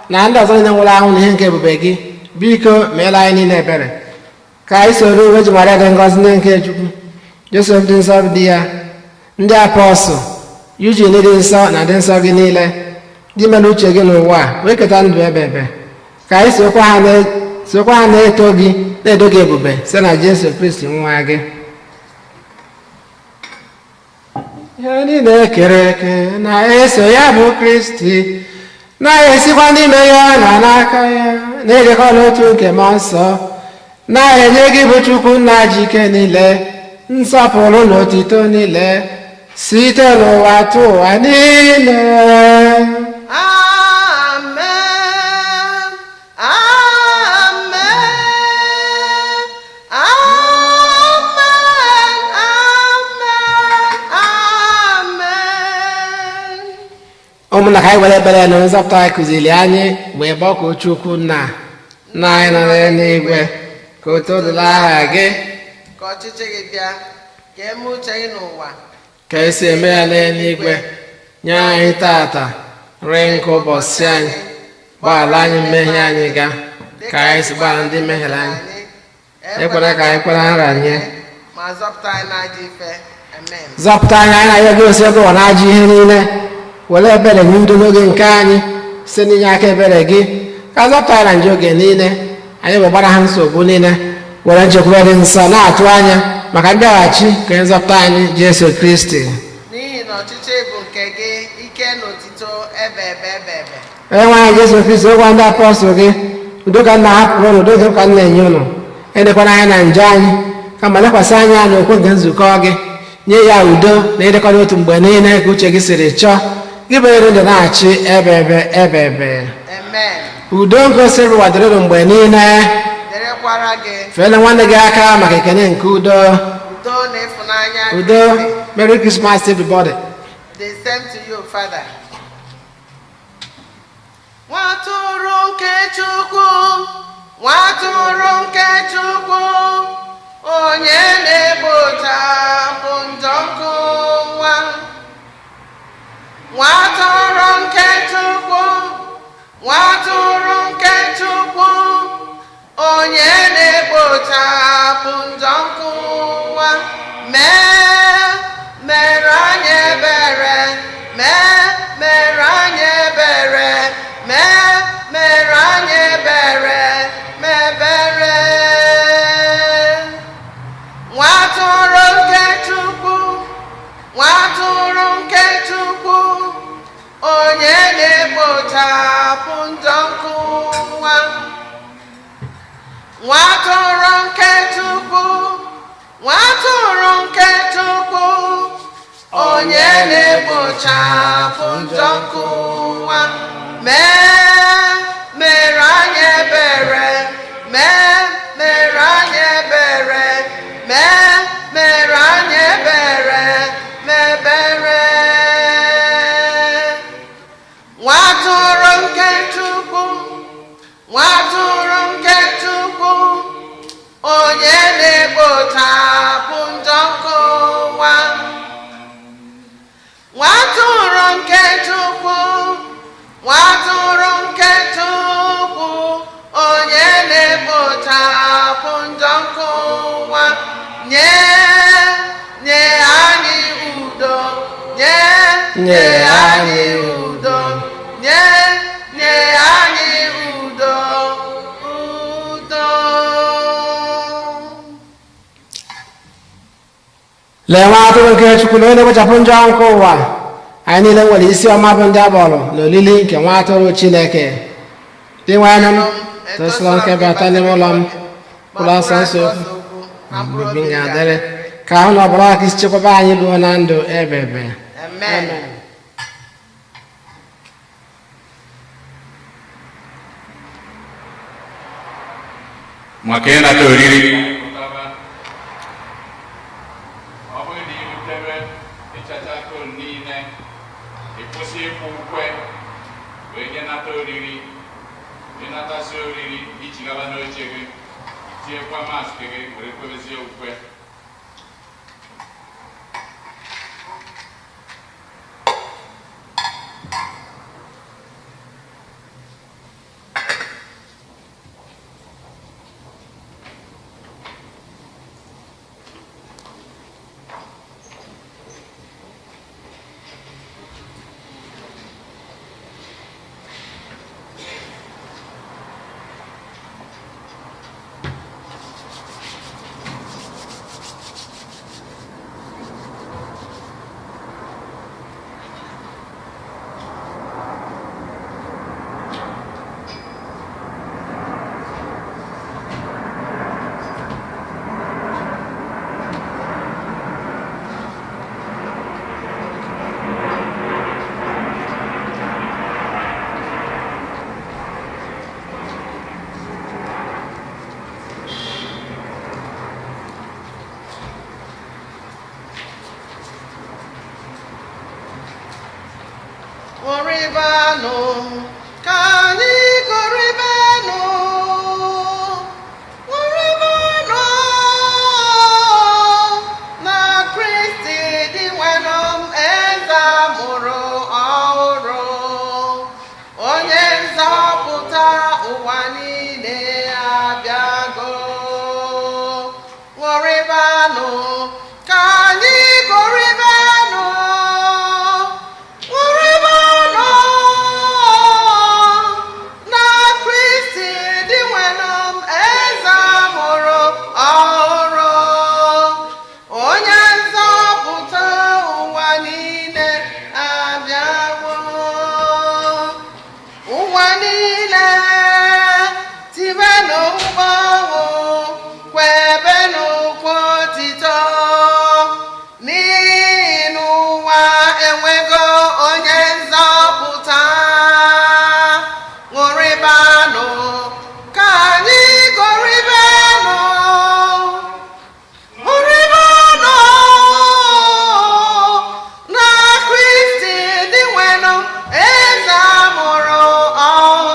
na ndị ọzọ niile nwụrụ anwụ n'ihe nke ebube gị. Biko meela anyị niile ebere, ka anyị soro Virgin Maria dị ngọzi, nne nke Chukwu, Joseph dị nsọ dị ya, ndị apọstụl, Eugene dị nsọ, na ndị nsọ gị niile ndị mere uche gị n'ụwa a, wee keta ndụ ebe ebe, ka anyị sokwa ha na-eto gị, na-edo gị ebube, site na Jesu Kristi nwa gị. Ihe niile ekere eke na-eso ya bụ Kristi, na-esikwa n'ime ya na n'aka ya, na-edekọ n'otu nke mmụọ nsọ, na-enye gị bụ Chukwu nna ji ike niile nsọpụrụ na otito niile site n'ụwa tụ ụwa niile. Amen. Amen. Amen. Amen. Amen. Ụmụnna, ka anyị were ekpere na nzọpụta anyị kụziri anyị wee gbakọọ Chukwu nna. Nna anyị nọ n'eluigwe, ka o todula aha gị. Ka ọchịchị gị bịa, ka eme uche gị n'ụwa ka esi eme ya n'eluigwe. Nye anyị tata nri nke ụbọchị anyị. Gbaghara anyị mmehie anyị ga ka anyị si gbaghara ndị mehiere anyị. Ekwela ka anyị kwere nranye, ma zọpụta anyị n'ajọ ife. Amen. Zọpụta anyị, anyị na-arịọ gị, osi ebe ụwa na-ajọ ihe niile. Were ebere nye udo n'oge nke anyị site n'inye aka ebere gị, ka zọpụta anyị na njọ oge niile anyị wee gbara ha nsogbu niile, were nchekwube dị nsọ na-atụ anya maka mbịaghachi nke nzọpụta anyị Jesu Kristi. N'ihi na ọchịchị bụ nke gị, ike na otito ebe ebe ebe ebe. Onye nwe anyị Jesu Kristi, ụgwọ ndị apọstụl gị: "Udo ka nna hapụrụ ụnụ, udo nke ka m na-enye ụnụ. Edekwana anya na njọ anyị, kama lekwasị anya n'okwu nke nzukọ gị, nye ya udo na ịdịkọ n'otu mgbe niile ka uche gị siri chọọ, gị bụ onye ndụ na-achị ebe ebe ebe ebe." Amen. Udo nke osiri ụwa dịrị unu mgbe niile. Dịrịkwara gị. Feele nwanne gị aka maka ekene nke udo. Udo na ịfụnanya Udo. Kristi. Merry Christmas, everybody. The same to you, Father. Nwatụrụ nke Chukwu, nwatụrụ nke Chukwu, onye na-ekpochapụ njọ nke ụwa. Nwatụrụ nke Chukwu, nwatụrụ nke Chukwu, onye na-ekpochapụ njọ nke ụwa. Mee, mere anyị ebere, mee, mere anyị ebere, mee, mere anyị ebere, mebere. Nwatụrụ nke Chukwu, nwatụrụ nke Chukwu, onye na-ekpochapụ njọ nke ụwa. Nwatụrụ nke Chukwu, nwatụrụ nke Chukwu, onye na-ekpochapụ njọ nke ụwa. Mee, mere anyị ebere, mee, mere anyị ebere, mee, mere anyị ebere, mebere. Nwatụrụ nke Chukwu, nwatụrụ nke Chukwu, onye na-ekpochapụ njọ nke ụwa. Nwatụrụ nke Chukwu, nwatụrụ nke Chukwu, onye na-ekpochapụ njọ nke ụwa. Nye, nye anyị udo, nye, nye anyị udo, nye, nye anyị udo, udo. Lee nwa atụrụ nke Chukwu na onye na-ekpochapụ njọ nke ụwa. Anyị niile nwere isi ọma bụ ndị akpọrọ n'olili nke nwa atụrụ Chineke. Dị nwanụ m tosila nke bata n'ime ụlọ m ụlọ nsọ nsọ okwu na mkpụrụ obi m ga-adịrị ka ahụ na ọbara aka isi chekwaba anyị ruo na ndụ ebebe. Amen. Maka ịnata oriri, ọ bụrụ na irutere ịchacha kol niile, ịkwụsị ịkwụ ukwe wee je nata oriri. Ịnatasị oriri, iji gaba n'oche gị, tinyekwa mask gị were kwebezie ukwe. Ṅụrịbanụ, ka anyị gụrịbanụ, ṅụrịbanụ na Kristi dị nwenụ m, eze a mụrụ ọhụrụ, onye nzọpụta ụwa niile abịago. Ṅụrịbanụ, ka anyị gụrịbanụ, ṅụrịbanụ na Kristi dị nwenụ m, eze a mụrụ ọhụrụ, onye nzọpụta ụwa niile abịawo. Ụwa niile tibenụ mkpọnwụ, kwebenụ ukwe otito, n'ihi n'ụwa enwego onye nzọpụta. Ṅụrịbanụ, ka anyị gụrịbanụ, ṅụrịbanụ na Kristi dị nwenụ, eze a mụrụ ọhụrụ.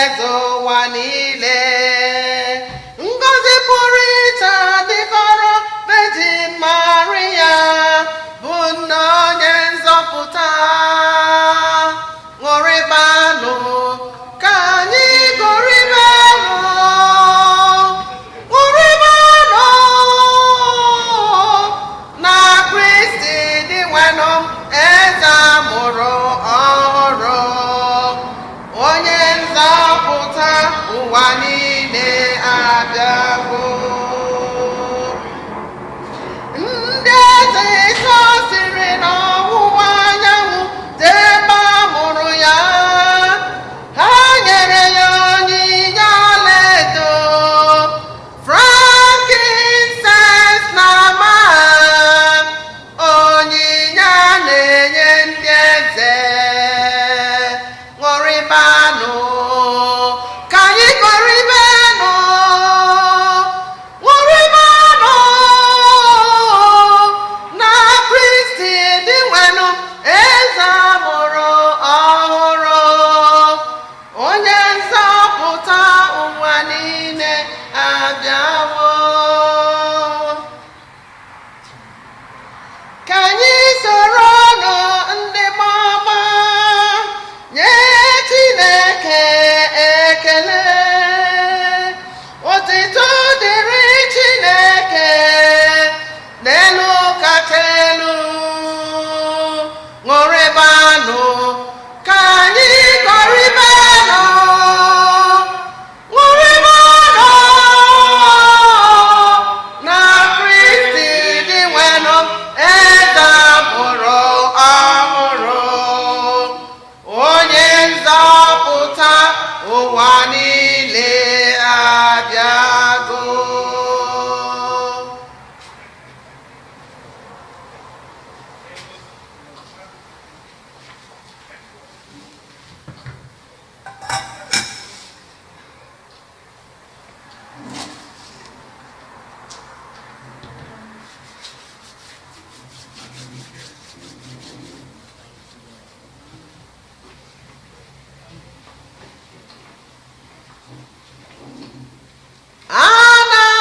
Eze ụwa niile. Ngọzi pụrụ iche dịkọrọ Virgin Maria, bụ nne onye nzọpụta. Ṅụrịbanụ, ka anyị gụrịbanụ, ṅụrịbanụ na Kristi dị nwenụ, eze amụrụ ọhụrụ, onye nzọpụta ụwa niile abịawo. Ndị eze ịtọ siri n'ọwụwa anyanwụ jee ebe a mụrụ ya. Ha nyere ya onyinye ọlaedo, frankincense na myrrh, onyinye a na-enye ndị eze. Ṅụrịbanụ, ka anyị gọrịbanụ, ṅụrịbanụ na Kristi dị nwenụ, eze amụrụ ọhụrụ, onye nzọpụta ụwa niile abịawo. Ka anyị soro nụ ndị mama nye Chineke ekele. Otito dịrị Chineke n'elu kacha elu. Ṅụrịbanụ, ka anyị gọrịbanụ, ṅụrịbanụ na Kristi dị nwenụ, eze amụrụ ọhụrụ, onye nzọpụta ụwa niile abịago.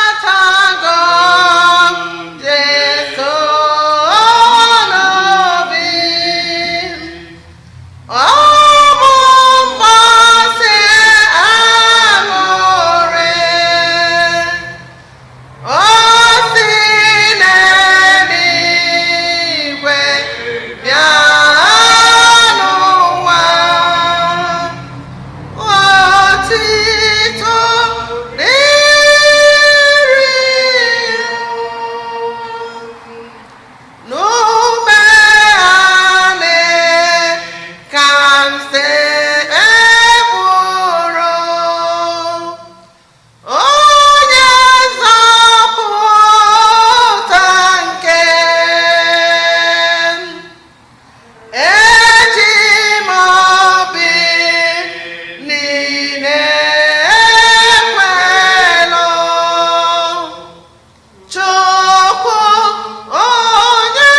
Anatago Jesu n'obi, ọ bụ mgbasị aṅụrị, o si n'eluigwe bịa n'ụwa. Otito dịrị n'ume anị ka m si eburu onye nzọpụta nke m. Eji m obi niile ekwelụ Chukwu onye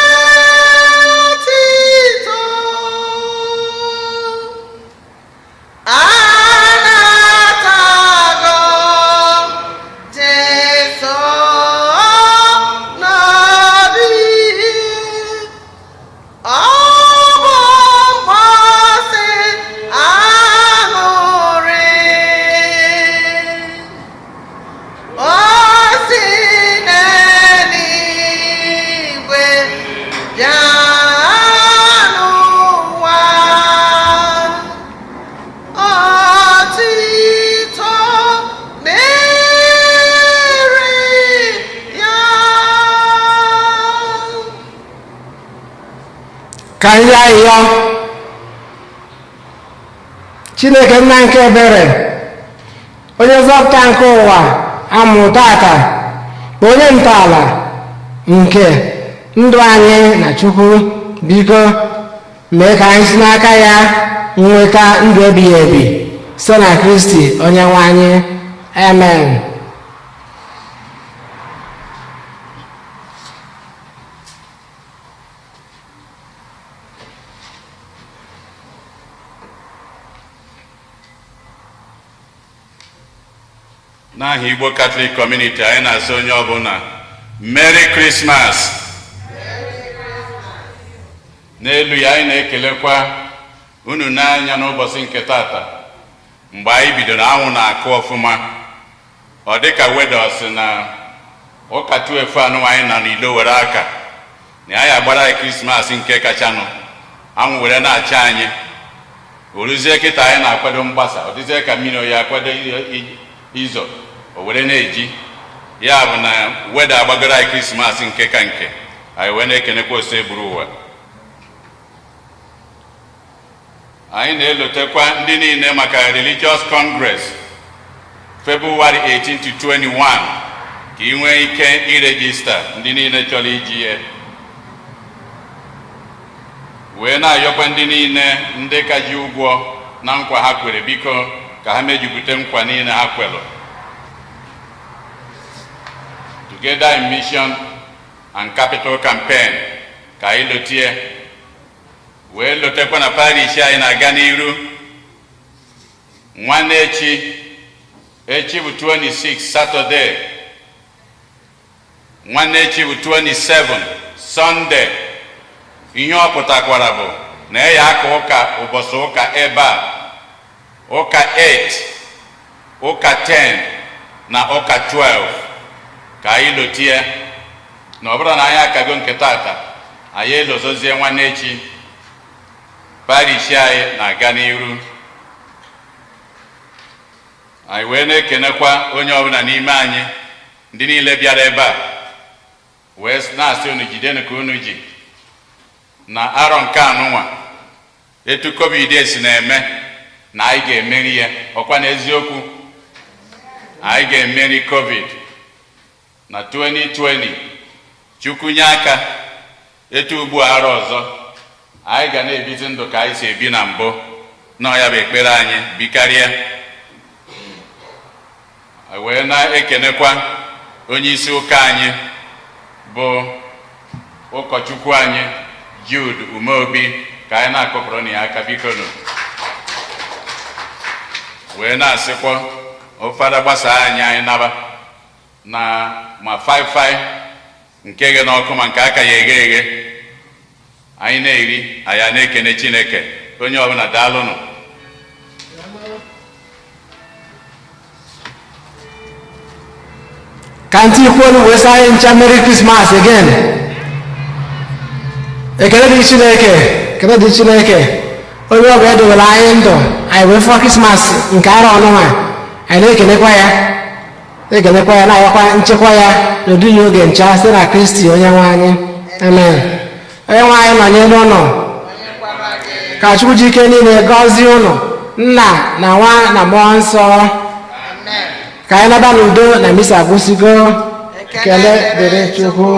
tito. Anatago Jesu n'obi, ọ bụ mgbasị aṅụrị, o si n'eluigwe bịa n'ụwa. Otito dịrị ya. Ka anyị ayịyọ Chineke nna nke ebere, onye nzọpụta nke ụwa amụ tata bụ onye ntọala nke ndụ anyị na Chukwu, biko mee ka anyị si n'aka ya nweta ndụ ebighị ebi site na Kristi onye nwe anyị. Amen. N'aha Igbo Catholic Community, anyị na-asị onye ọbụla Merry Christmas. N'elu ya, anyị na-ekelekwa unu n'anya n'ụbọchị nke tata. Mgbe anyị bidoro, anwụ na-akụ ọfụma. Ọ dịka weather si na ụka 12 anụ anyị nọ n'ilo were aka na anyị agbara anyị Christmas nke kachanụ. Anwụ were na-acha anyị. O ruzie kịta anyị na-akwado mgbasa, ọ dịzie ka mmiri oyi akwado izo, o were na-eji ya bụ na weather agbagoro anyị Christmas nke ka nke. Anyị wee na-ekenekwa ose buru ụwa. Anyị na-elotekwa ndị niile maka Religious Congress February 18 to 21, ka ị nwee ike iregister ndị niile chọrọ iji ya. Wee na-ayọkwa ndị niile ndị ka ji ụgwọ na nkwa ha kwere, biko ka ha mejupụta nkwa niile ha kwelụ. Together in Mission and Capital Campaign, ka anyị lotie, wee lotekwa na parish anyị na-aga n'iru. Nwanne echi, echi bụ 26, Saturday. Nwanne echi bụ 27, Sunday. Ihe ọ pụtakwara bụ na ya aka ụka ụbọchị ụka ebe a, ụka 8, ụka 10 na ụka 12, ka anyị lotie na ọ bụrụ na anyị akago nke tata, anyị elozozie nwanne echi. Parish anyị na-aga n'iru. Anyị wee na-ekenekwa onye ọbụla n'ime anyị, ndị niile bịara ebe a, wee na-asị unu jidenu ka unu ji na arọ nke anụnwa. Etu COVID si na-eme, na anyị ga-emeri ya. Ọkwa na eziokwu, anyị ga-emeri COVID na 2020. Chukwu nye aka, etu ugbu a arọ ọzọ, anyị ga na-ebizi ndụ ka anyị si ebi na mbụ. Na ya bụ ekpere anyị bikarịa. Wee na-ekenekwa onye isi ụka anyị bụ ụkọchukwu anyị Jude Umeobi, ka anyị na-akụpụrụ na ya aka, biko nụ. Wee na-asịkwa ụfọdụ gbasaa anyị, anyị naba na ma faịfaị nke ghe n'ọkụ, ma nke aka ya eghe eghe, anyị na-eri, anyị a na-ekene Chineke. Onye ọbụla, daalụnụ. Ka ntị kwuolu wee sị anyị ncha Merry Christmas again. Ekele dị Chineke, ekele dị Chineke, onye ọbụla edowere anyị ndụ anyị wee fụọ Christmas nke arọ ọnụnwa. Anyị na-ekelekwa ya, na-ekelekwa ya, na-ayọkwa nchekwa ya n'ụdị oge ncha, site na Kristi onye nwe anyị. Amen. Onye nwe anyị nọnyere ụnụ. Ka Chukwu ji ike niile gọzie ụnụ, Nna na Nwa na Mmụọ Nsọ. Ka anyị naba n'udo na misa agwụsịgo. Ekele dịrị Chukwu.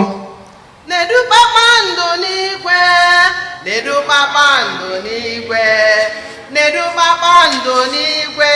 Nedu kpakpando n'igwe, nedu kpakpando n'igwe, nedu kpakpando n'igwe.